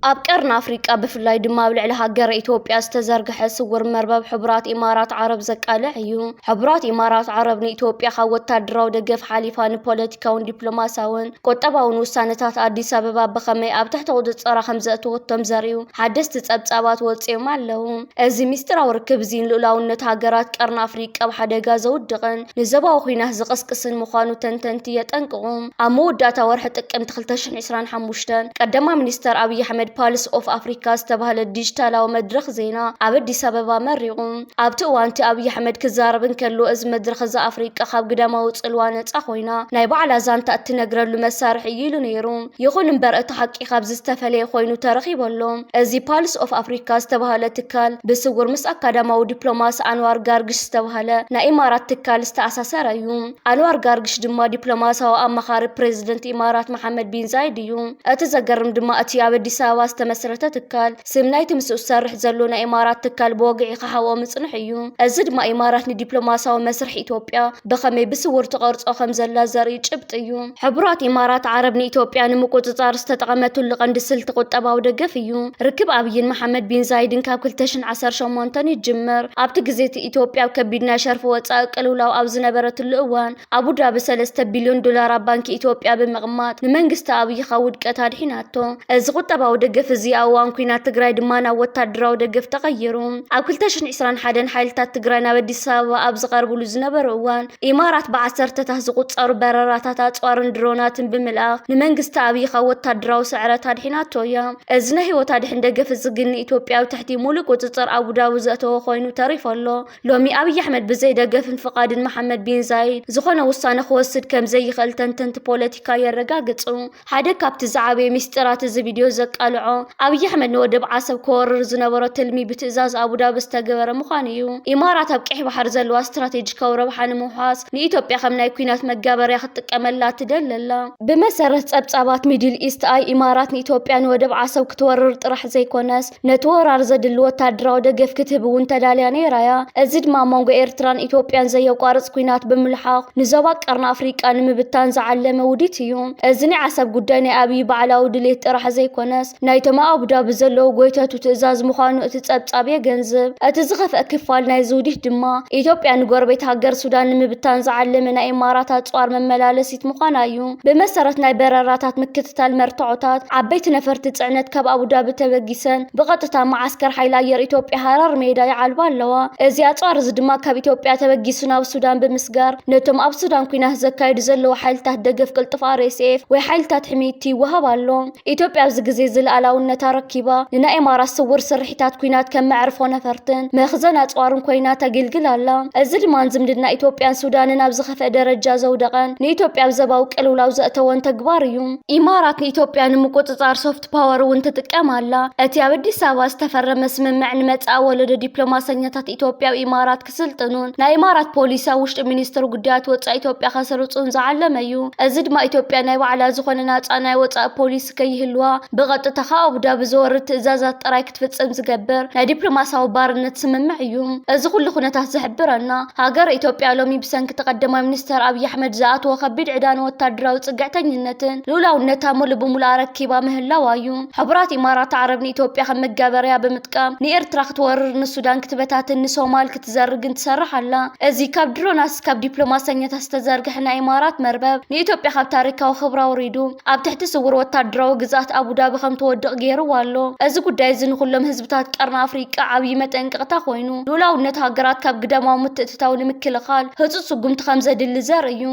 ኣብ ቀርኒ ኣፍሪቃ፣ ብፍላይ ድማ ኣብ ልዕሊ ሃገረ ኢትዮጵያ ዝተዘርግሐ ስውር መርበብ ሕቡራት ኢማራት ዓረብ ዘቃልዕ እዩ። ሕቡራት ኢማራት ዓረብ ንኢትዮጵያ ካብ ወታደራዊ ደገፍ ሓሊፋ ንፖለቲካውን ዲፕሎማሲያውን ቁጠባውን ውሳነታት ኣዲስ ኣበባ ብኸመይ ኣብ ትሕቲ ቁጽጽራ ከም ዘእተወቶም ዘርእዩ ሓደስቲ ጸብጻባት ወጺኦም ኣለዉ። እዚ ሚስጢራዊ ርክብ እዚ ንልኡላውነት ሃገራት ቀርኒ ኣፍሪቃ ኣብ ሓደጋ ዘውድቕን ንዞባዊ ኲናት ዝቕስቅስን ምዃኑ ተንተንቲ የጠንቅቑ። ኣብ መወዳእታ ወርሒ ጥቅምቲ ክልተ ሽሕን ዕስራን ሓሙሽተን፣ ቀዳማይ ሚኒስተር ኣብይ ኣሕመድ ፓልስ ኦፍ ኣፍሪካ ዝተባህለ ዲጂታላዊ መድረኽ ዜና ኣብ ኣዲስ ኣበባ መሪቑ። ኣብቲ እዋን እቲ ኣብይ ኣሕመድ ክዛረብ እንከሎ፣ እዚ መድረኽ እዚ ኣፍሪቃ ካብ ግዳማዊ ጽልዋ ነጻ ኮይና ናይ ባዕላ ዛንታ እትነግረሉ መሳርሒ እዩ ኢሉ ነይሩ። ይኹን እምበር፣ እቲ ሓቂ ካብዚ ዝተፈለየ ኮይኑ ተረኺቡ ኣሎ። እዚ ፓልስ ኦፍ ኣፍሪካ ዝተባህለ ትካል ብስውር ምስ ኣካዳማዊ ዲፕሎማሲ ኣንዋር ጋርግሽ ዝተባህለ ናይ ኢማራት ትካል ዝተኣሳሰረ እዩ። ኣንዋር ጋርግሽ ድማ ዲፕሎማሲያዊ ኣማኻሪ ፕሬዚደንት ኢማራት መሓመድ ቢን ዛይድ እዩ። እቲ ዘገርም ድማ፣ እቲ ኣብ ኣዲስ ኣበባ ዝተመስረተ ትካል ስም ናይቲ ምስኡ ዝሰርሕ ዘሎ ናይ ኢማራት ትካል ብወግዒ ክሓብኦ ምጽንሑ እዩ። እዚ ድማ ኢማራት ንዲፕሎማሲያዊ መስርሕ ኢትዮጵያ ብኸመይ ብስውር ትቐርጾ ከም ዘላ ዘርኢ ጭብጢ እዩ። ሕቡራት ኢማራት ዓረብ ንኢትዮጵያ ንምቁጽጻር ዝተጠቐመትሉ ቀንዲ ስልቲ ቁጠባዊ ደገፍ እዩ። ርክብ ኣብይን መሓመድ ቢን ዛይድን ካብ ክልተ ሽሕን ዓሰርተ ሸሞንተን ይጅምር። ኣብቲ ግዜ እቲ፣ ኢትዮጵያ ኣብ ከቢድ ናይ ሸርፊ ወጻኢ ቅልውላው ኣብ ዝነበረትሉ እዋን፣ ኣቡዳቢ ሰለስተ ቢልዮን ዶላር ኣብ ባንኪ ኢትዮጵያ ብምቕማጥ ንመንግስቲ ኣብይ ካብ ውድቀት ኣድሒናቶ። እዚ ቁጠባዊ ደገፍ እዚ ኣብ እዋን ኲናት ትግራይ ድማ ናብ ወታደራዊ ደገፍ ተቐይሩ። ኣብ ክልተ ሽሕን ዕስራን ሓደን ሓይልታት ትግራይ ናብ ኣዲስ ኣበባ ኣብ ዝቐርብሉ ዝነበሩ እዋን፣ ኢማራት ብዓሰርተታት ዝቑጸሩ በረራታት ኣጽዋርን ድሮናትን ብምልኣኽ ንመንግስቲ ኣብይ ካብ ወታደራዊ ስዕረት ኣድሒናቶ እያ። እዚ ናይ ህይወት ኣድሕን ደገፍ እዚ ግን ንኢትዮጵያ ኣብ ትሕቲ ሙሉእ ቁጽጽር ኣቡዳቢ ዘእተወ ኮይኑ ተሪፉ ኣሎ። ሎሚ ኣብይ ኣሕመድ ብዘይ ደገፍን ፍቓድን መሓመድ ቢን ዛይድ ዝኾነ ውሳነ ክወስድ ከም ዘይኽእል ተንተንቲ ፖለቲካ የረጋግጹ። ሓደ ካብቲ ዝዓበየ ሚስጢራት እዚ ቪድዮ ዘቃልዖ፣ ኣብይ ኣሕመድ ንወደብ ዓሰብ ክወርር ዝነበሮ ትልሚ ብትእዛዝ ኣቡዳቢ ዝተገበረ ምዃኑ እዩ። ኢማራት ኣብ ቀይሕ ባሕሪ ዘለዋ ስትራቴጂካዊ ረብሓ ንምውሓስ ንኢትዮጵያ ከም ናይ ኲናት መጋበርያ ክትጥቀመላ ትደሊ ኣላ። ብመሰረት ጸብጻባት ሚድል ኢስት ኣይ፣ ኢማራት ንኢትዮጵያ ንወደብ ዓሰብ ክትወርር ጥራሕ ዘይኮነስ፣ ነቲ ወራር ዘድሊ ወታደራዊ ደገፍ ክትህብ እውን ተዳልያ ነይራ እያ። እዚ ድማ ኣብ መንጎ ኤርትራን ኢትዮጵያን ዘየቋርጽ ኲናት ብምልሓኽ፣ ንዞባ ቀርኒ ኣፍሪቃ ንምብታን ዝዓለመ ውዲት እዩ። እዚ ናይ ዓሰብ ጉዳይ ናይ ኣብይ ባዕላዊ ድሌት ጥራሕ ዘይኮነስ፣ ናይቶም ኣብ ኣቡዳቢ ዘለዉ ጎይተቱ ትእዛዝ ምዃኑ እቲ ጸብጻብ የገንዝብ። እቲ ዝኸፍአ ክፋል ናይዚ ውዲት ድማ፣ ኢትዮጵያ ንጎረቤት ሃገር ሱዳን ንምብታን ዝዓለመ ናይ ኢማራት ኣጽዋር መመላለሲት ምዃና እዩ። ብመሰረት ናይ በረራታት ምክትታል መርትዖታት፣ ዓበይቲ ነፈርቲ ጽዕነት ካብ ኣቡዳቢ ተበጊሰን ብቐጥታ መዓስከር ሓይሊ ኣየር ኢትዮጵያ ሃረር ሜዳ ይዓልባ ኣለዋ። እዚ ኣጽዋር እዚ ድማ ካብ ኢትዮጵያ ተበጊሱ ናብ ሱዳን ብምስጋር፣ ነቶም ኣብ ሱዳን ኲናት ዘካይዱ ዘለዉ ሓይልታት ደገፍ ቅልጡፍ ኣር ኤስ ኤፍ ወይ ሓይልታት ሕምይቲ ይወሃብ ኣሎ። ኢትዮጵያ ኣብዚ ግዜ እዚ ልኣላውነታ ረኪባ፣ ንናይ ኢማራት ስውር ስርሒታት ኲናት ከም መዕርፎ ነፈርትን መኽዘን ኣጽዋርን ኮይና ተግልግል ኣላ። እዚ ድማ ንዝምድና ኢትዮጵያን ሱዳንን ኣብ ዝኸፍአ ደረጃ ዘውደቐን ንኢትዮጵያ ኣብ ዘባዊ ቅልውላው ዘእተወን ተግባር እዩ። ኢማራት ንኢትዮጵያ ንምቁጽጻር ሶፍት ፓወር እውን ትጥቀም ኣላ። እቲ ኣብ ኣዲስ ኣበባ ዝተፈረመ ስምምዕ ንመጻኢ ወለዶ ዲፕሎማሰኛታት ኢትዮጵያ ኣብ ኢማራት ክስልጥኑን ናይ ኢማራት ፖሊሲ ኣብ ውሽጢ ሚኒስትሪ ጉዳያት ወጻኢ ኢትዮጵያ ከስርጹን ዝዓለመ እዩ። እዚ ድማ ኢትዮጵያ ናይ ባዕላ ዝኾነ ናጻ ናይ ወጻኢ ፖሊሲ ከይህልዋ ብቐጥታ ካብ ኣቡዳቢ ዝወርድ ትእዛዛት ጥራይ ክትፍጽም ዝገብር ናይ ዲፕሎማሲያዊ ባርነት ስምምዕ እዩ። እዚ ኩሉ ኩነታት ዝሕብረና፣ ሃገረ ኢትዮጵያ ሎሚ ብሰንኪ እቲ ቀዳማይ ሚኒስተር ኣብይ ኣሕመድ ዝኣተወ ከቢድ ዕዳን ወታደራዊ ጽግዕተኝነትን ልኡላውነታ ሙሉእ ብሙሉእ ኣረኪባ ምህላዋ እዩ። ሕቡራት ኢማራት ዓረብ ንኢትዮጵያ ከም መጋበርያ ብምጥቃም ንኤርትራ ክትወርር፣ ንሱዳን ክትበታትን ንሶማል ክትዘርግን ትሰርሕ ኣላ። እዚ ካብ ድሮናት እስካብ ዲፕሎማሰኛታት ዝተዘርግሐ ናይ ኢማራት መርበብ ንኢትዮጵያ ካብ ታሪካዊ ክብራ ኣውሪዱ ኣብ ትሕቲ ስውር ወታደራዊ ግዝኣት ኣቡዳቢ ከም ትወድቕ ገይርዋ ኣሎ። እዚ ጉዳይ እዚ ንኩሎም ህዝብታት ቀርኒ ኣፍሪቃ ዓብዪ መጠንቀቕታ ኮይኑ፣ ልኡላውነት ሃገራት ካብ ግዳማዊ ምትእትታው ንምክልኻል ህጹጽ ስጉምቲ ከም ዘድሊ ዘርኢ እዩ።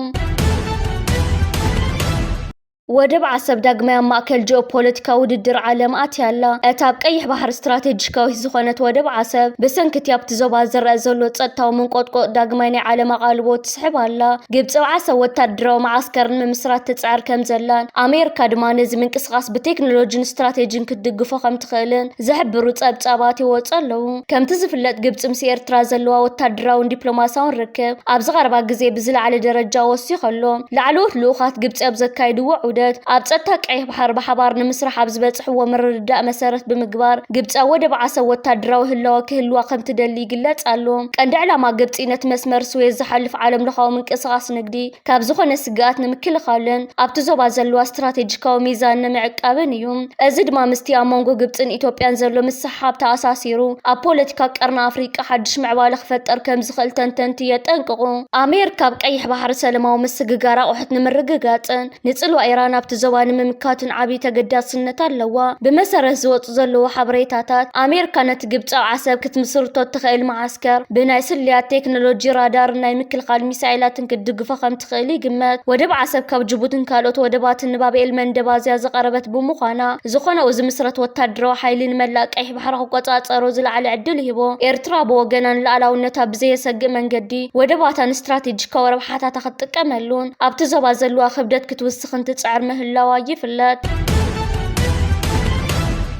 ወደብ ዓሰብ ዳግማይ ኣብ ማእከል ጂኦፖለቲካዊ ውድድር ዓለም ኣትያ ኣላ። እታ ኣብ ቀይሕ ባሕሪ ስትራቴጂካዊት ዝኾነት ወደብ ዓሰብ፣ ብሰንኪ እቲ ኣብቲ ዞባ ዝረአ ዘሎ ጸጥታዊ መንቆጥቆጥ ዳግማይ ናይ ዓለም ኣቓልቦ ትስሕብ ኣላ። ግብጺ ኣብ ዓሰብ ወታደራዊ መዓስከር ንምምስራት ትጽዕር ከም ዘላን፣ ኣሜሪካ ድማ ነዚ ምንቅስቓስ ብቴክኖሎጂን ስትራቴጂን ክትድግፎ ከም ትኽእልን ዝሕብሩ ጸብጻባት ይወጹ ኣለዉ። ከምቲ ዝፍለጥ፣ ግብጺ ምስ ኤርትራ ዘለዋ ወታደራውን ዲፕሎማሲያውን ርክብ ኣብዚ ቀረባ ግዜ ብዝለዓለ ደረጃ ወሲኹ ኣሎ። ላዕለዎት ልኡኻት ግብጺ ኣብ ዘካየድዎ ውህደት ኣብ ጸጥታ ቀይሕ ባሕር ብሓባር ንምስራሕ ኣብ ዝበጽሕዎ ምርድዳእ መሰረት ብምግባር፣ ግብጺ ኣብ ወደብ ዓሰብ ወታደራዊ ህላወ ክህልዋ ከም ትደሊ ይግለጽ ኣሎ። ቀንዲ ዕላማ ግብጺ ነቲ መስመር ስዌዝ ዝሓልፍ ዓለም ለኻዊ ምንቅስቓስ ንግዲ ካብ ዝኾነ ስግኣት ንምክልኻልን ኣብቲ ዞባ ዘለዋ ስትራቴጂካዊ ሚዛን ንምዕቃብን እዩ። እዚ ድማ ምስቲ ኣብ መንጎ ግብጽን ኢትዮጵያን ዘሎ ምስሕሓብ ተኣሳሲሩ፣ ኣብ ፖለቲካ ቀርኒ ኣፍሪቃ ሓድሽ ምዕባለ ክፈጠር ከም ዝኽእል ተንተንቲ የጠንቅቑ። ኣሜሪካ ኣብ ቀይሕ ባሕሪ ሰላማዊ ምስግጋር ኣቑሑት ንምርግጋጽን ንጽልዋ ኢራን ኣብቲ ዞባ ንምምካትን ዓብዪ ተገዳስነት ኣለዋ። ብመሰረት ዝወጹ ዘለዉ ሓበሬታታት፣ ኣሜሪካ ነቲ ግብጺ ኣብ ዓሰብ ክትምስርቶ እትኽእል መዓስከር ብናይ ስልያት ቴክኖሎጂ ራዳርን ናይ ምክልኻል ሚሳይላትን ክትድግፎ ከም ትኽእል ይግመት። ወደብ ዓሰብ ካብ ጅቡትን ካልኦት ወደባትን ንባብኤል መንደብ ኣዝያ ዝቐረበት ብምዃና፣ ዝኾነኡ ዝምስረት ወታደራዊ ሓይሊ ንመላእ ቀይሕ ባሕሪ ክቆጻጸሮ ዝለዓለ ዕድል ይህቦ። ኤርትራ ብወገና ንልኣላውነታ ብዘየሰግእ መንገዲ ወደባታ ንስትራቴጂካዊ ረብሓታታ ክትጥቀመሉን ኣብቲ ዞባ ዘለዋ ክብደት ክትውስኽን ትጽዕር ምህላዋ ይፍለጥ።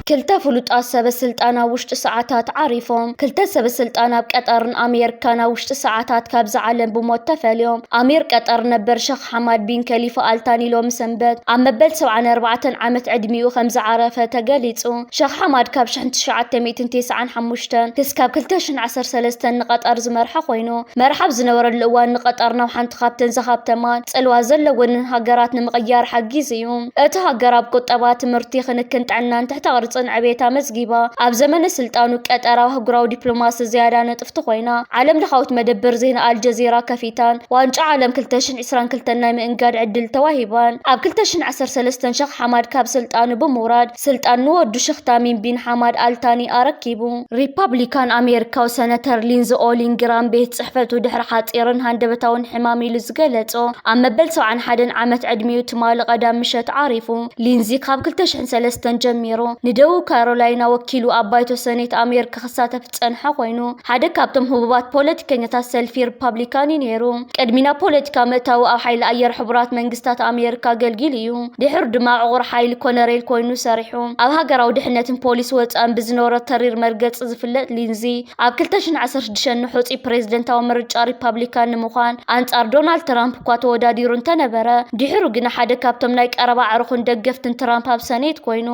ክልተ ፍሉጣት ሰበ ስልጣን ኣብ ውሽጢ ሰዓታት ዓሪፎም። ክልተ ሰበ ስልጣን ኣብ ቀጠርን ኣሜሪካን ኣብ ውሽጢ ሰዓታት ካብዚ ዓለም ብሞት ተፈልዮም። ኣሚር ቀጠር ነበር ሸኽ ሓማድ ቢን ከሊፋ ኣልታኒ ሎሚ ሰንበት ኣብ መበል ሰብዓን ኣርባዕተን ዓመት ዕድሚኡ ከም ዝዓረፈ ተገሊጹ። ሸኽ ሓማድ ካብ ሽሕን ትሽዓተ ሚእትን ተስዓን ሓሙሽተን ክስካብ ክልተ ሽሕን ዓሰርተ ሰለስተን ንቀጠር ዝመርሐ ኮይኑ፣ መርሓ ኣብ ዝነበረሉ እዋን ንቀጠር ናብ ሓንቲ ካብተን ዝሃብተማን ጽልዋ ዘለወንን ሃገራት ንምቕያር ሓጊዙ እዩ። እቲ ሃገር ኣብ ቁጠባ፣ ትምህርቲ፣ ክንክን ጥዕናን ትሕተ ቅርጽን ዕቤት ኣመዝጊባ። ኣብ ዘመነ ስልጣኑ ቀጠር ኣብ ኣህጉራዊ ዲፕሎማሲ ዝያዳ ንጥፍቲ ኮይና፣ ዓለም ለኻዊት መደበር ዜና ኣልጀዚራ ከፊታን ዋንጫ ዓለም ክልተ ሽሕን ዕስራን ክልተን ናይ ምእንጋድ ዕድል ተዋሂባን። ኣብ ክልተ ሽሕን ዓሰርተ ሰለስተን ሸኽ ሓማድ ካብ ስልጣኑ ብምውራድ፣ ስልጣን ንወዱ ሸኽ ታሚም ቢን ሓማድ ኣልታኒ ኣረኪቡ። ሪፓብሊካን ኣሜሪካዊ ሰነተር ሊንዚ ኦሊን ግራም ቤት ጽሕፈቱ ድሕሪ ሓጺርን ሃንደበታውን ሕማም ኢሉ ዝገለጾ ኣብ መበል ሰብዓን ሓደን ዓመት ዕድሚኡ ትማሊ ቀዳም ምሸት ዓሪፉ። ሊንዚ ካብ ክልተ ሽሕን ሰለስተን ጀሚሩ ንደቡብ ካሮላይና ወኪሉ ኣብ ባይቶ ሰኔት ኣሜሪካ ክሳተፍ ዝጸንሐ ኮይኑ፣ ሓደ ካብቶም ህቡባት ፖለቲከኛታት ሰልፊ ሪፓብሊካን እዩ ነይሩ። ቅድሚ ናብ ፖለቲካ ምእታዉ ኣብ ሓይሊ ኣየር ሕቡራት መንግስታት ኣሜሪካ ኣገልጊሉ እዩ። ድሕሩ ድማ ዕቑር ሓይሊ ኮነሬል ኮይኑ ሰሪሑ። ኣብ ሃገራዊ ድሕነትን ፖሊሲ ወጻእን ብዝነበሮ ተሪር መርገጺ ዝፍለጥ ሊንዚ፣ ኣብ ክልተ ሽሕን ዓሰርተ ሽዱሽተን ንሑጹይ ፕሬዝደንታዊ ምርጫ ሪፓብሊካን ንምዃን ኣንጻር ዶናልድ ትራምፕ እኳ ተወዳዲሩ እንተነበረ፣ ድሕሩ ግና ሓደ ካብቶም ናይ ቀረባ ኣዕሩኽን ደገፍትን ትራምፕ ኣብ ሰኔት ኮይኑ።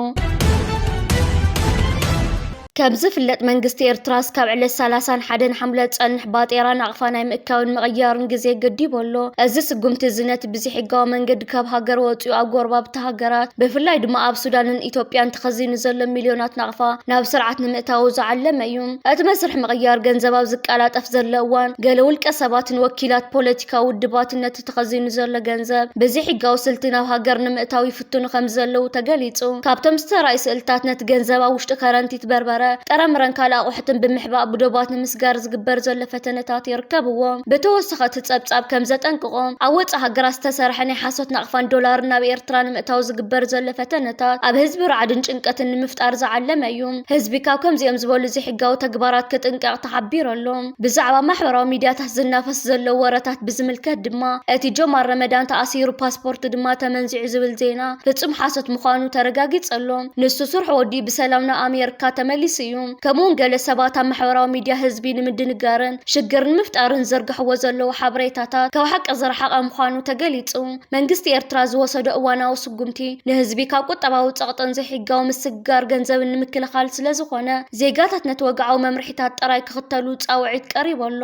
ከም ዝፍለጥ መንግስቲ ኤርትራ እስካብ ዕለት ሰላሳን ሓደን ሓምለ ዝጸንሕ ባጤራ ናቕፋ ናይ ምእካብን ምቕያርን ግዜ ገዲቡ ኣሎ። እዚ ስጉምቲ እዚ ነቲ ብዘይሕጋዊ መንገዲ ካብ ሃገር ወጺኡ ኣብ ጎረባብቲ ሃገራት ብፍላይ ድማ ኣብ ሱዳንን ኢትዮጵያን ተኸዚኑ ዘሎ ሚልዮናት ናቕፋ ናብ ስርዓት ንምእታዉ ዝዓለመ እዩ። እቲ መስርሕ ምቕያር ገንዘብ ኣብ ዝቀላጠፍ ዘሎ እዋን፣ ገለ ውልቀ ሰባትን ወኪላት ፖለቲካዊ ውድባትን ነቲ ተኸዚኑ ዘሎ ገንዘብ ብዘይሕጋዊ ስልቲ ናብ ሃገር ንምእታው ይፍትኑ ከም ዘለዉ ተገሊጹ። ካብቶም ዝተራእዩ ስእልታት፣ ነቲ ገንዘብ ኣብ ውሽጢ ከረንቲት በርበረ፣ ጥረምረን ካልእ ኣቑሑትን ብምሕባእ ብዶባት ንምስጋር ዝግበር ዘሎ ፈተነታት ይርከብዎም። ብተወሳኺ እቲ ጸብጻብ ከም ዘጠንቅቖ፣ ኣብ ወጻኢ ሃገራት ዝተሰርሐ ናይ ሓሶት ናቕፋን ዶላርን ናብ ኤርትራ ንምእታው ዝግበር ዘሎ ፈተነታት ኣብ ህዝቢ ራዕድን ጭንቀትን ንምፍጣር ዝዓለመ እዩ። ህዝቢ ካብ ከምዚኦም ዝበሉ ዘይሕጋዊ ተግባራት ክጥንቀቕ ተሓቢሩ ኣሎ። ብዛዕባ ማሕበራዊ ሚድያታት ዝናፈስ ዘሎ ወረታት ብዝምልከት ድማ፣ እቲ ጆማር ረመዳን ተኣሲሩ፣ ፓስፖርቱ ድማ ተመንዚዑ ዝብል ዜና ፍጹም ሓሶት ምዃኑ ተረጋጊጹ ኣሎ። ንሱ ስርሑ ወዲኡ ብሰላም ናብ ኣሜሪካ ተመሊሱ እዩ። ከምኡውን ገለ ሰባት ኣብ ማሕበራዊ ሚድያ ህዝቢ ንምድንጋርን ሽግር ንምፍጣርን ዝዘርግሕዎ ዘለዉ ሓበሬታታት ካብ ሓቂ ዝረሓቐ ምዃኑ ተገሊጹ። መንግስቲ ኤርትራ ዝወሰዶ እዋናዊ ስጉምቲ ንህዝቢ ካብ ቁጠባዊ ጸቕጥን ዘይሕጋዊ ምስግጋር ገንዘብን ንምክልኻል ስለ ዝኾነ፣ ዜጋታት ነቲ ወግዓዊ መምርሒታት ጥራይ ክኽተሉ ጻውዒት ቀሪቡ ኣሎ።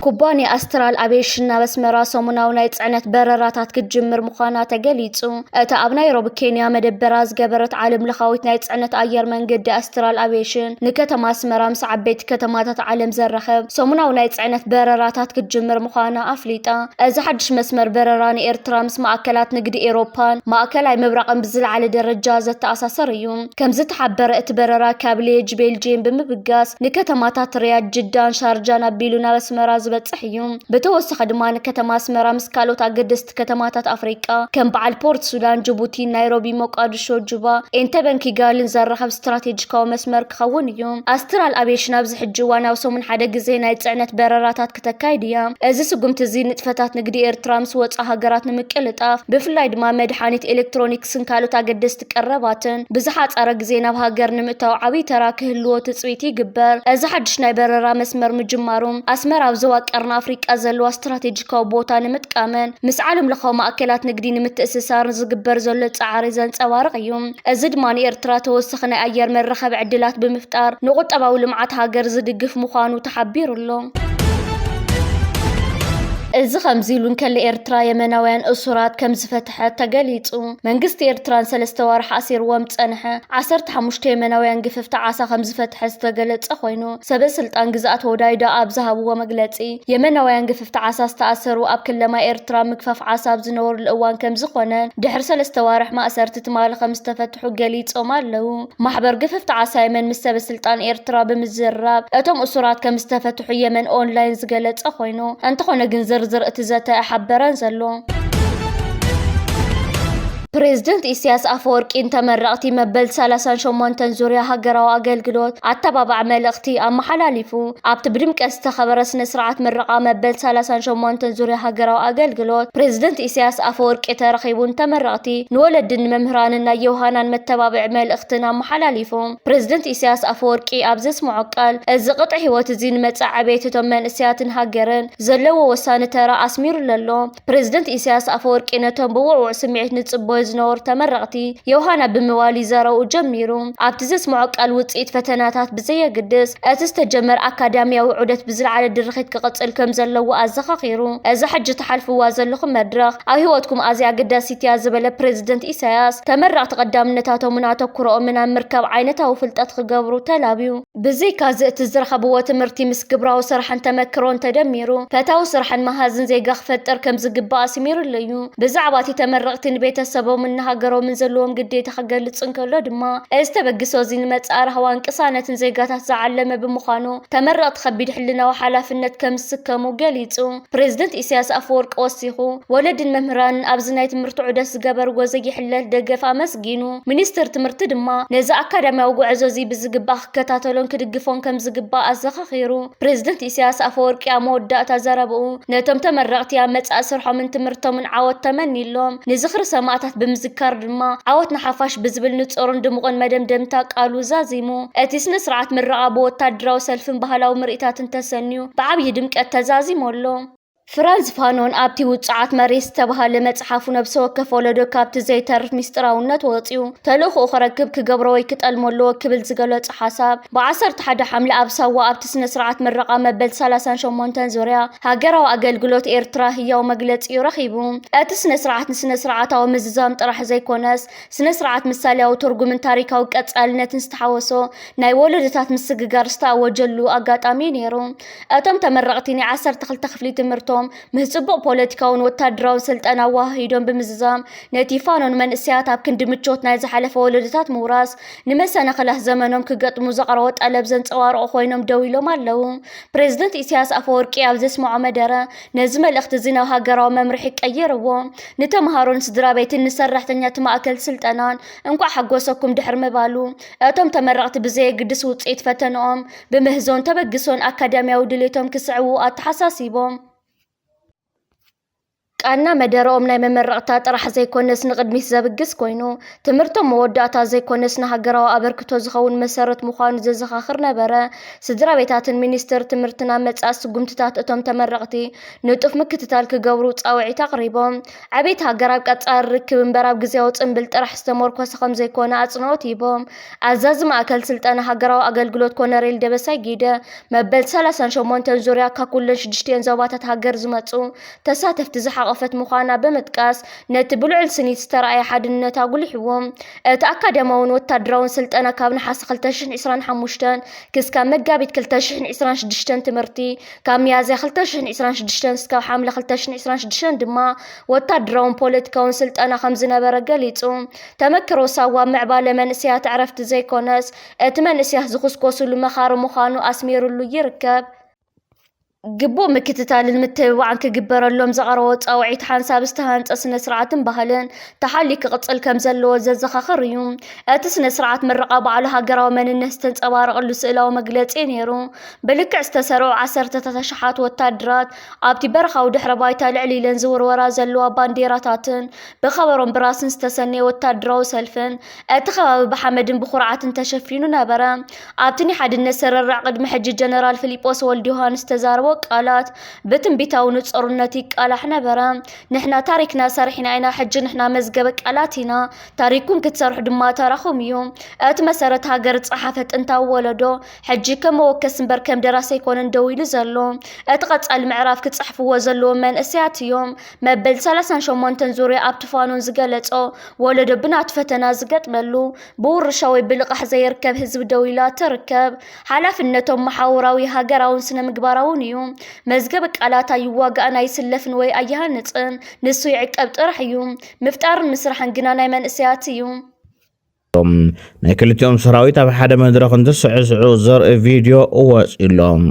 ኩባንያ ኣስትራል ኣቪየሽን ናብ ኣስመራ ሰሙናዊ ናይ ጽዕነት በረራታት ክትጅምር ምዃና ተገሊጹ። እታ ኣብ ናይሮቢ ኬንያ መደበራ ዝገበረት ዓለም ለኻዊት ናይ ጽዕነት ኣየር መንገዲ ኣስትራል ኣቪየሽን፣ ንከተማ ኣስመራ ምስ ዓበይቲ ከተማታት ዓለም ዘራኽብ ሰሙናዊ ናይ ጽዕነት በረራታት ክትጅምር ምዃና ኣፍሊጣ። እዚ ሓድሽ መስመር በረራ ንኤርትራ ምስ ማእከላት ንግዲ ኤውሮፓን ማእከላይ ምብራቕን ብዝለዓለ ደረጃ ዘተኣሳሰር እዩ። ከም ዝተሓበረ፣ እቲ በረራ ካብ ሊየጅ ቤልጅየም ብምብጋስ ንከተማታት ሪያድ፣ ጅዳን ሻርጃን ኣቢሉ ናብ ኣስመራ ዝበጽሕ እዩ። ብተወሳኺ ድማ ንከተማ ኣስመራ ምስ ካልኦት ኣገደስቲ ከተማታት ኣፍሪቃ ከም በዓል ፖርት ሱዳን፣ ጅቡቲ፣ ናይሮቢ፣ ሞቃዲሾ፣ ጁባ፣ ኤንተበን ኪጋልን ዘራኽብ ስትራቴጂካዊ መስመር ክኸውን እዩ። ኣስትራል ኣቪየሽን ኣብዚ ሕጂ እዋን ኣብ ሰሙን ሓደ ግዜ ናይ ጽዕነት በረራታት ክተካይድ እያ። እዚ ስጉምቲ እዚ ንጥፈታት ንግዲ ኤርትራ ምስ ወጻኢ ሃገራት ንምቅልጣፍ፣ ብፍላይ ድማ መድሓኒት፣ ኤሌክትሮኒክስን ካልኦት ኣገደስቲ ቀረባትን ብዝሓጸረ ግዜ ናብ ሃገር ንምእታው ዓብዪ ተራ ክህልዎ ትጽቢት ይግበር። እዚ ሓድሽ ናይ በረራ መስመር ምጅማሩ፣ ኣስመራ ኣብ ዞባ ቀርኒ ኣፍሪቃ ዘለዋ ስትራቴጂካዊ ቦታ ንምጥቃምን ምስ ዓለም ለኻዊ ማእከላት ንግዲ ንምትእስሳርን ዝግበር ዘሎ ጻዕሪ ዘንጸባርቕ እዩ። እዚ ድማ ንኤርትራ ተወሳኺ ናይ ኣየር መራኸቢ ዕድላት ብምፍጣር ንቁጠባዊ ልምዓት ሃገር ዝድግፍ ምዃኑ ተሓቢሩ ኣሎ። እዚ ከምዚ ኢሉ እንከሎ፣ ኤርትራ የመናውያን እሱራት ከም ዝፈትሐት ተገሊጹ። መንግስቲ ኤርትራ ንሰለስተ ዋርሕ ኣሲርዎም ዝጸንሐ ዓሰርተ ሓሙሽተ የመናውያን ግፍፍቲ ዓሳ ከም ዝፈትሐ ዝተገለጸ ኮይኑ፣ ሰበ ስልጣን ግዝኣት ሆዳይዳ ኣብ ዝሃብዎ መግለጺ፣ የመናውያን ግፍፍቲ ዓሳ ዝተኣሰሩ ኣብ ክለማ ኤርትራ ምግፋፍ ዓሳ ኣብ ዝነበሩሉ እዋን ከም ዝኾነን፣ ድሕሪ ሰለስተ ዋርሕ ማእሰርቲ ትማሊ ከም ዝተፈትሑ ገሊጾም ኣለዉ። ማሕበር ግፍፍቲ ዓሳ የመን ምስ ሰበ ስልጣን ኤርትራ ብምዝርራብ፣ እቶም እሱራት ከም ዝተፈትሑ የመን ኦንላይን ዝገለጸ ኮይኑ፣ እንተኾነ ግን ዝርዝር እቲ ዘተ ኣይሓበረን ዘሎ። ፕሬዝደንት ኢሳያስ ኣፈወርቂ ንተመረቕቲ መበል ሰላሳን ሸሞንተን ዙርያ ሃገራዊ ኣገልግሎት ኣተባባዕ መልእኽቲ ኣመሓላሊፉ። ኣብቲ ብድምቀት ዝተኸበረ ስነ ስርዓት ምረቓ መበል ሰላሳን ሸሞንተን ዙርያ ሃገራዊ ኣገልግሎት፣ ፕሬዝደንት ኢሳያስ ኣፈወርቂ ተረኺቡ ንተመረቕቲ፣ ንወለድን ንመምህራንን ናይ ዮሃናን መተባብዒ መልእኽትን ኣመሓላሊፉ። ፕሬዝደንት ኢሳያስ ኣፈወርቂ ኣብ ዘስምዖ ቃል፣ እዚ ቅጥዒ ህይወት እዚ ንመጻኢ ዕቤት እቶም መንእሰያትን ሃገርን ዘለዎ ወሳኒ ተራ ኣስሚሩሉ ኣሎ። ፕሬዝደንት ኢሳያስ ኣፈወርቂ ነቶም ብውዕዉዕ ስምዒት ንጽበዮ ዝነበሩ ተመረቕቲ ዮሃና ብምባል እዩ ዘረብኡ ጀሚሩ። ኣብቲ ዘስምዖ ቃል፣ ውጽኢት ፈተናታት ብዘየግድስ፣ እቲ ዝተጀመረ ኣካዳሚያዊ ዑደት ብዝለዓለ ድርኺት ክቕጽል ከም ዘለዎ ኣዘኻኺሩ። እዛ ሕጂ ትሓልፍዋ ዘለኹም መድረኽ ኣብ ህይወትኩም ኣዝያ ኣገዳሲት እያ ዝበለ ፕሬዝደንት ኢሳያስ፣ ተመረቕቲ ቀዳምነታቶምን ኣተኩሮኦምን ኣብ ምርካብ ዓይነታዊ ፍልጠት ክገብሩ ተላብዩ። ብዘይካዚ፣ እቲ ዝረኸብዎ ትምህርቲ ምስ ግብራዊ ስራሕን ተመክሮን ተደሚሩ፣ ፈታዊ ስራሕን መሃዝን ዜጋ ክፈጥር ከም ዝግባእ ኣስሚሩሉ እዩ። ብዛዕባ እቲ ተመረቕቲ ንቤተሰቦምን ንሃገሮምን ዘለዎም ግዴታ ክገልጽ እንከሎ ድማ፣ እዚ ተበግሶ እዚ ንመጻኢ ራህዋን ቅሳነትን ዜጋታት ዝዓለመ ብምዃኑ፣ ተመረቕቲ ከቢድ ሕልናዊ ሓላፍነት ከም ዝስከሙ ገሊጹ። ፕሬዝደንት ኢሳያስ ኣፈወርቂ ወሲኹ፣ ወለድን መምህራንን ኣብዚ ናይ ትምህርቲ ዑደት ዝገበርዎ ዘይሕለል ደገፍ ኣመስጊኑ። ሚኒስትር ትምህርቲ ድማ ነዚ ኣካዳሚያዊ ጉዕዞ እዚ ብዝግባእ ክከታተሎን ክድግፎን ከም ዝግባእ ኣዘኻኺሩ። ፕሬዝደንት ኢሳያስ ኣፈወርቂ ኣብ መወዳእታ ዘረብኡ፣ ነቶም ተመረቕቲ ኣብ መጻኢ ስርሖምን ትምህርቶምን ዓወት ተመኒሎም፣ ንዝኽሪ ሰማእታት ብምዝካር ድማ፣ ዓወት ንሓፋሽ ብዝብል ንጹርን ድሙቕን መደምደምታ ቃሉ ዛዚሙ። እቲ ስነ ስርዓት ምረቓ ብወታደራዊ ሰልፍን ባህላዊ ምርኢታትን ተሰንዩ ብዓብዪ ድምቀት ተዛዚሙ ኣሎ። ፍራንዝ ፋኖን ኣብቲ ውጹዓት መሬት ዝተባህለ መጽሓፉ፣ ነብሰ ወከፍ ወለዶ ካብቲ ዘይተርፍ ሚስጥራውነት ወጺኡ ተልእኾኡ ክረክብ ክገብሮ ወይ ክጠልሞ ኣለዎ ክብል ዝገለጾ ሓሳብ፣ ብ ዓሰርተ ሓደ ሓምለ ኣብ ሳዋ ኣብቲ ስነ ስርዓት ምረቓ መበል ሰላሳን ሸሞንተን ዙርያ ሃገራዊ ኣገልግሎት ኤርትራ ህያው መግለጺ እዩ ረኺቡ። እቲ ስነ ስርዓት ንስነ ስርዓታዊ ምዝዛም ጥራሕ ዘይኮነስ፣ ስነ ስርዓት ምሳሌያዊ ትርጉምን ታሪካዊ ቀጻልነትን ዝተሓወሶ ናይ ወለዶታት ምስግጋር ዝተኣወጀሉ ኣጋጣሚ እዩ ነይሩ። እቶም ተመረቕቲ ናይ ዓሰርተ ክልተ ክፍሊ ትምህርቶም ምስ ጽቡቕ ፖለቲካውን ወታደራውን ስልጠና ኣወሃሂዶም ብምዝዛም፣ ነቲ ፋኖን መንእሰያት ኣብ ክንዲ ምቾት ናይ ዝሓለፈ ወለዶታት ምውራስ፣ ንመሰናኽላት ዘመኖም ክገጥሙ ዘቕረቦ ጠለብ ዘንጸባርቑ ኮይኖም ደው ኢሎም ኣለዉ። ፕሬዝደንት ኢሳያስ ኣፈወርቂ ኣብ ዘስምዖ መደረ፣ ነዚ መልእኽቲ እዚ ናብ ሃገራዊ መምርሒ ቀይርዎ። ንተምሃሮን ስድራ ቤትን ንሰራሕተኛት ማእከል ስልጠናን እንቋዕ ሓጎሰኩም ድሕሪ ምባሉ፣ እቶም ተመረቕቲ ብዘየግድስ ውጽኢት ፈተንኦም፣ ብምህዞን ተበግሶን ኣካዳሚያዊ ድሌቶም ክስዕቡ ኣተሓሳሲቦም። ቃና መደረኦም ናይ መመረቕታ ጥራሕ ዘይኮነስ ንቕድሚት ዘብግስ ኮይኑ፣ ትምህርቶም መወዳእታ ዘይኮነስ ንሃገራዊ ኣበርክቶ ዝኸውን መሰረት ምዃኑ ዘዘኻኽር ነበረ። ስድራ ቤታትን ሚኒስቴር ትምህርትን ኣብ መጻኢ ስጉምትታት እቶም ተመረቕቲ ንጡፍ ምክትታል ክገብሩ ጻውዒት ኣቕሪቦም። ዕቤት ሃገር ኣብ ቀጻሊ ርክብ እምበር ኣብ ግዜያዊ ጽምብል ጥራሕ ዝተመርኮሰ ከም ዘይኮነ ኣጽንኦት ሂቦም። ኣዛዚ ማእከል ስልጠና ሃገራዊ ኣገልግሎት ኮነሬል ደበሳይ ጊደ፣ መበል ሰላሳን ሸሞንተን ዙርያ ካብ ኩለን ሽዱሽቲኤን ዞባታት ሃገር ዝመጹ ተሳተፍቲ ዝሓቖፈት ምዃና ብምጥቃስ፣ ነቲ ብልዑል ስኒት ዝተራእየ ሓድነት ኣጉሊሕዎ። እቲ ኣካዳሚያውን ወታደራውን ስልጠና ካብ ነሓሰ ክልተ ሽሕን ዕስራን ሓሙሽተን ክስካብ መጋቢት ክልተ ሽሕን ዕስራን ሽዱሽተን ትምህርቲ፣ ካብ ሚያዝያ ክልተ ሽሕን ዕስራን ሽዱሽተን እስካብ ሓምለ ክልተ ሽሕን ዕስራን ሽዱሽተን ድማ ወታደራውን ፖለቲካውን ስልጠና ከም ዝነበረ ገሊጹ። ተመክሮ ሳዋ ምዕባለ መንእሰያት ዕረፍቲ ዘይኮነስ፣ እቲ መንእሰያት ዝኹስኮስሉ መኻሪ ምዃኑ ኣስሚሩሉ ይርከብ። ግቡእ ምክትታልን ምትብባዕን ክግበረሎም ዘቕረቦ ጻውዒት፣ ሓንሳብ ዝተሃንጸ ስነ ስርዓትን ባህልን ተሓልዩ ክቕጽል ከም ዘለዎ ዘዘኻኽር እዩ። እቲ ስነ ስርዓት ምረቓ ባዕሉ ሃገራዊ መንነት ዝተንጸባረቐሉ ስእላዊ መግለጺ እዩ ነይሩ። ብልክዕ ዝተሰርዑ ዓሰርተታት ኣሽሓት ወታደራት ኣብቲ በረኻዊ ድሕረ ባይታ ልዕል ኢለን ዝውርወራ ዘለዋ ባንዴራታትን ብኸበሮን ብራስን ዝተሰነየ ወታደራዊ ሰልፍን እቲ ከባቢ ብሓመድን ብኹርዓትን ተሸፊኑ ነበረ። ኣብቲ ናይ ሓድነት ስርርዕ ቅድሚ ሕጂ ጀነራል ፊሊጶስ ወልደዮሃንስ ዝተዛረቦ ቃላት ብትንቢታዊ ንጹርነት ይቃላሕ ነበረ። "ንሕና ታሪክና ሰሪሕና ኢና፣ ሕጂ ንሕና መዝገበ ቃላት ኢና፣ ታሪኩም ክትሰርሑ ድማ ተራኹም እዩ። እቲ መሰረት ሃገር ዝጸሓፈ ጥንታዊ ወለዶ ሕጂ ከም መወከሲ እምበር ከም ደራሲ ኣይኮነን ደው ኢሉ ዘሎ። እቲ ቀጻሊ ምዕራፍ ክጽሕፍዎ ዘለዎም መንእሰያት እዮም። መበል ሰላሳን ሸሞንተን ዙርያ ኣብቲ ፋኖን ዝገለጾ ወለዶ ብናቱ ፈተና ዝገጥመሉ፣ ብውርሻ ወይ ብልቓሕ ዘይርከብ ህዝቢ ደው ኢላ ትርከብ። ሓላፍነቶም መሓውራዊ፣ ሃገራውን ስነ ምግባራውን እዩ። መዝገብ ቃላት ኣይዋጋእን ኣይስለፍን ወይ ኣይሃንጽን፣ ንሱ ይዕቀብ ጥራሕ እዩ። ምፍጣርን ምስራሕን ግና ናይ መንእሰያት እዩ። ናይ ክልቲኦም ሰራዊት ኣብ ሓደ መድረኽ እንትስዕስዑ ዘርኢ ቪድዮ ወፂሎም።